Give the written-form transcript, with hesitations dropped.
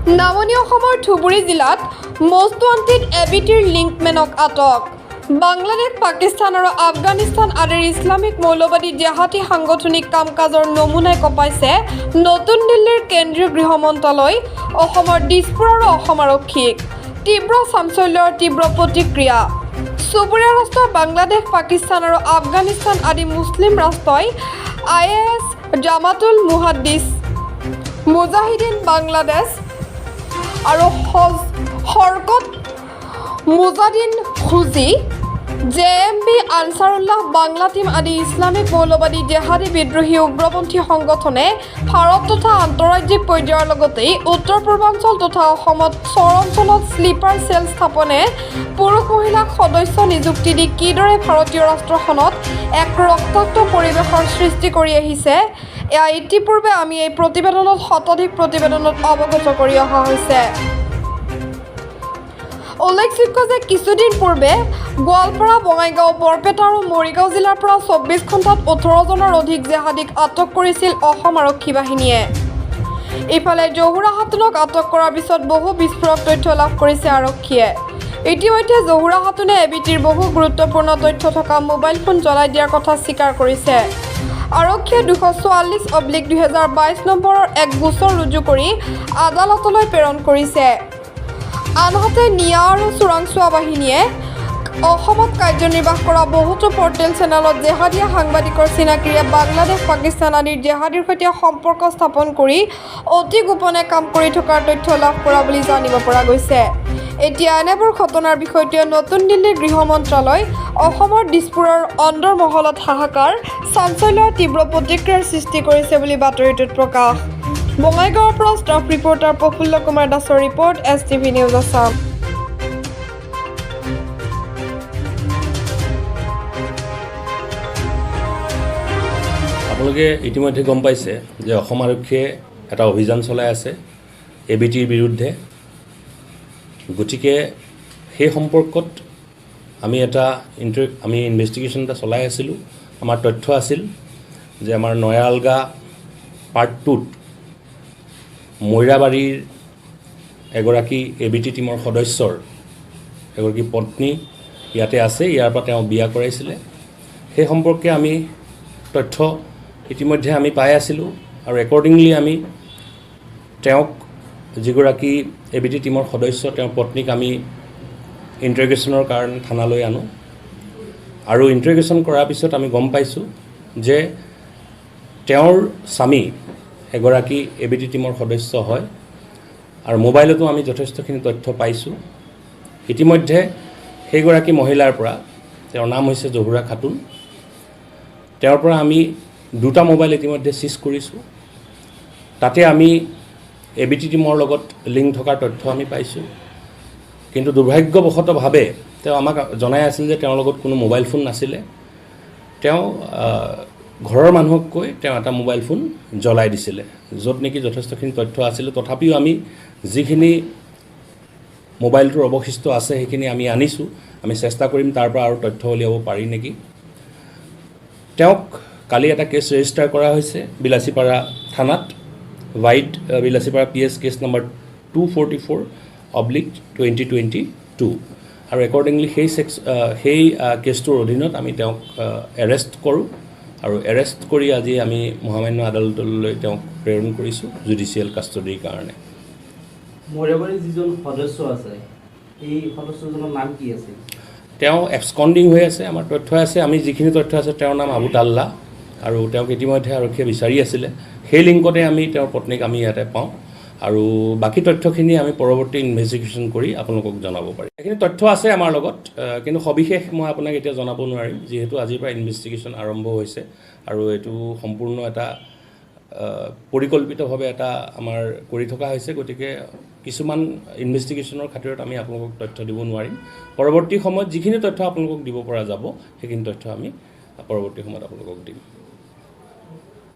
নামনি অসমৰ ধুবুৰী জিলাত মষ্ট ৱান্টেড এবিটিৰ লিংকমেনক আটক। বাংলাদেশ, পাকিস্তান আৰু আফগানিস্তান আদিৰ ইছলামিক মৌলবাদী জেহাদী সাংগঠনিক কাম কাজৰ নমুনাই কঁপাইছে নতুন দিল্লীৰ কেন্দ্ৰীয় গৃহ মন্ত্ৰালয়, অসমৰ দিছপুৰ আৰু অসম আৰক্ষীক। তীব্ৰ চাঞ্চল্যৰ তীব্ৰ প্ৰতিক্ৰিয়া। চুবুৰীয়া ৰাষ্ট্ৰ বাংলাদেশ, পাকিস্তান আৰু আফগানিস্তান আদি মুছলিম ৰাষ্ট্ৰই IS, জামাতুল মুহাদ্দিছ, মুজাহিদিন বাংলাদেশ আৰু হৰকত মুজাহিদিন হুজি, জেএমবি, আনচাৰুল্লাহ বাংলা টীম আদি ইছলামিক মৌলবাদী জেহাদী বিদ্ৰোহী উগ্ৰপন্থী সংগঠনে ভাৰত তথা আন্তঃৰাজ্যিক পৰ্যায়ৰ লগতেই উত্তৰ পূৰ্বাঞ্চল তথা অসমত চৰ অঞ্চলত শ্লিপাৰ চেল স্থাপনে পুৰুষ মহিলাক সদস্য নিযুক্তি দি কিদৰে ভাৰতীয় ৰাষ্ট্ৰখনত এক ৰক্তাক্ত পৰিৱেশৰ সৃষ্টি কৰি আহিছে, এয়া ইতিপূৰ্বে আমি এই প্ৰতিবেদনত, শতাধিক প্ৰতিবেদনত অৱগত কৰি অহা হৈছে। উল্লেখযোগ্য যে কিছুদিন পূৰ্বে গোৱালপাৰা, বঙাইগাঁও, বৰপেটা আৰু মৰিগাঁও জিলাৰ পৰা 24 ঘণ্টাত 18 জনৰ অধিক জেহাদীক আটক কৰিছিল অসম আৰক্ষী বাহিনীয়ে। ইফালে জহুৰা খাতুনক আটক কৰাৰ পিছত বহু বিস্ফোৰক তথ্য লাভ কৰিছে আৰক্ষীয়ে। ইতিমধ্যে জহুৰা খাতুনে এবিটিৰ বহু গুৰুত্বপূৰ্ণ তথ্য থকা মোবাইল ফোন জ্বলাই দিয়াৰ কথা স্বীকাৰ কৰিছে। আৰক্ষীয়ে 244/2022 নম্বৰৰ এক গোচৰ ৰুজু কৰি আদালতলৈ প্ৰেৰণ কৰিছে। আনহাতে নিয়া আৰু চোৰাংচোৱা বাহিনীয়ে অসমত কাৰ্যনিৰ্বাহ কৰা বহুতো পৰ্টেল চেনেলত জেহাদীয়া সাংবাদিকৰ চিনাকিৰে বাংলাদেশ, পাকিস্তান আদিৰ জেহাদীৰ সৈতে সম্পৰ্ক স্থাপন কৰি অতি গোপনে কাম কৰি থকাৰ তথ্য লাভ কৰা বুলি জানিব পৰা গৈছে। এতিয়া এনেবোৰ ঘটনাৰ বিষয়টোৱে নতুন দিল্লীৰ গৃহ মন্ত্ৰালয়, অসমৰ দিছপুৰৰ অন্দৰমহলত হাহাকাৰ, চাঞ্চল্যৰ তীব্ৰ প্ৰতিক্ৰিয়াৰ সৃষ্টি কৰিছে বুলি বাতৰিটোত প্ৰকাশ। বঙাইগাঁৱৰ পৰা ষ্টাফ ৰিপৰ্টাৰ প্ৰফুল্ল কুমাৰ দাসৰ ৰিপৰ্ট, এছটিভি নিউজ আছাম। আপোনালোকে ইতিমধ্যে গম পাইছে যে অসম আৰক্ষীয়ে এটা অভিযান চলাই আছে এবিটিৰ বিৰুদ্ধে। গতিকে সেই সম্পৰ্কত আমি ইনভেষ্টিগেশ্যন এটা চলাই আছিলোঁ। আমাৰ তথ্য আছিল যে আমাৰ নয়াআলগা পাৰ্ট টুত মৈৰাবাৰীৰ এগৰাকী এবিটি টীমৰ সদস্যৰ এগৰাকী পত্নী ইয়াতে আছে। ইয়াৰ পৰা তেওঁ বিয়া কৰাইছিলে। সেই সম্পৰ্কে আমি তথ্য ইতিমধ্যে আমি পাই আছিলোঁ আৰু একৰ্ডিংলি আমি তেওঁক, যিগৰাকী এবিটি টীমৰ সদস্য, তেওঁৰ পত্নীক আমি ইণ্টাৰগেশ্যনৰ কাৰণে থানালৈ আনো আৰু ইণ্টাৰগেশ্যন কৰাৰ পিছত আমি গম পাইছোঁ যে তেওঁৰ স্বামী এগৰাকী এবিটি টীমৰ সদস্য হয় আৰু মোবাইলতো আমি যথেষ্টখিনি তথ্য পাইছোঁ। ইতিমধ্যে সেইগৰাকী মহিলাৰ পৰা, তেওঁৰ নাম হৈছে জহুৰা খাতুন, তেওঁৰ পৰা আমি দুটা মোবাইল ইতিমধ্যে চিজ কৰিছোঁ। তাতে আমি এবিটি টীমৰ লগত লিংক থকাৰ তথ্য আমি পাইছোঁ। কিন্তু দুৰ্ভাগ্যবশতভাৱে তেওঁ আমাক জনাই আছিল যে তেওঁৰ লগত কোনো মোবাইল ফোন নাছিলে। তেওঁ ঘৰৰ মানুহক কৈ তেওঁ এটা মোবাইল ফোন জ্বলাই দিছিলে, য'ত নেকি যথেষ্টখিনি তথ্য আছিলে। তথাপিও আমি যিখিনি মোবাইলটোৰ অৱশিষ্ট আছে, সেইখিনি আমি আনিছোঁ। আমি চেষ্টা কৰিম তাৰ পৰা আৰু তথ্য উলিয়াব পাৰি নেকি। তেওঁক কালি এটা কেছ ৰেজিষ্টাৰ কৰা হৈছে বিলাচীপাৰা থানাত, vide Bilasipara PS case number 244/2022 আৰু একৰ্ডিংলি সেই কেছটোৰ অধীনত আমি তেওঁক এৰেষ্ট কৰোঁ আৰু এৰেষ্ট কৰি আজি আমি মহামান্য আদালতলৈ তেওঁক প্ৰেৰণ কৰিছোঁ জুডিচিয়েল কাষ্টডিৰ কাৰণে। মৈৰাবাৰীৰ যিজন সদস্য আছে, এই সদস্যজনৰ নাম কি আছিল? তেওঁ এবস্কণ্ডিং হৈ আছে। আমাৰ তথ্য আছে, আমি যিখিনি তথ্য আছে, তেওঁৰ নাম আবু তাল্লা আৰু তেওঁক ইতিমধ্যে আৰক্ষীয়ে বিচাৰি আছিলে। সেই লিংকতে আমি তেওঁৰ পত্নীক আমি ইয়াতে পাওঁ আৰু বাকী তথ্যখিনি আমি পৰৱৰ্তী ইনভেষ্টিগেশ্যন কৰি আপোনালোকক জনাব পাৰিম। এইখিনি তথ্য আছে আমাৰ লগত, কিন্তু সবিশেষ মই আপোনাক এতিয়া জনাব নোৱাৰিম, যিহেতু আজিৰ পৰা ইনভেষ্টিগেশ্যন আৰম্ভ হৈছে আৰু এইটো সম্পূৰ্ণ এটা পৰিকল্পিতভাৱে এটা আমাৰ কৰি থকা হৈছে। গতিকে কিছুমান ইনভেষ্টিগেশ্যনৰ খাতিৰত আমি আপোনালোকক তথ্য দিব নোৱাৰিম। পৰৱৰ্তী সময়ত যিখিনি তথ্য আপোনালোকক দিব পৰা যাব, সেইখিনি তথ্য আমি পৰৱৰ্তী সময়ত আপোনালোকক দিম।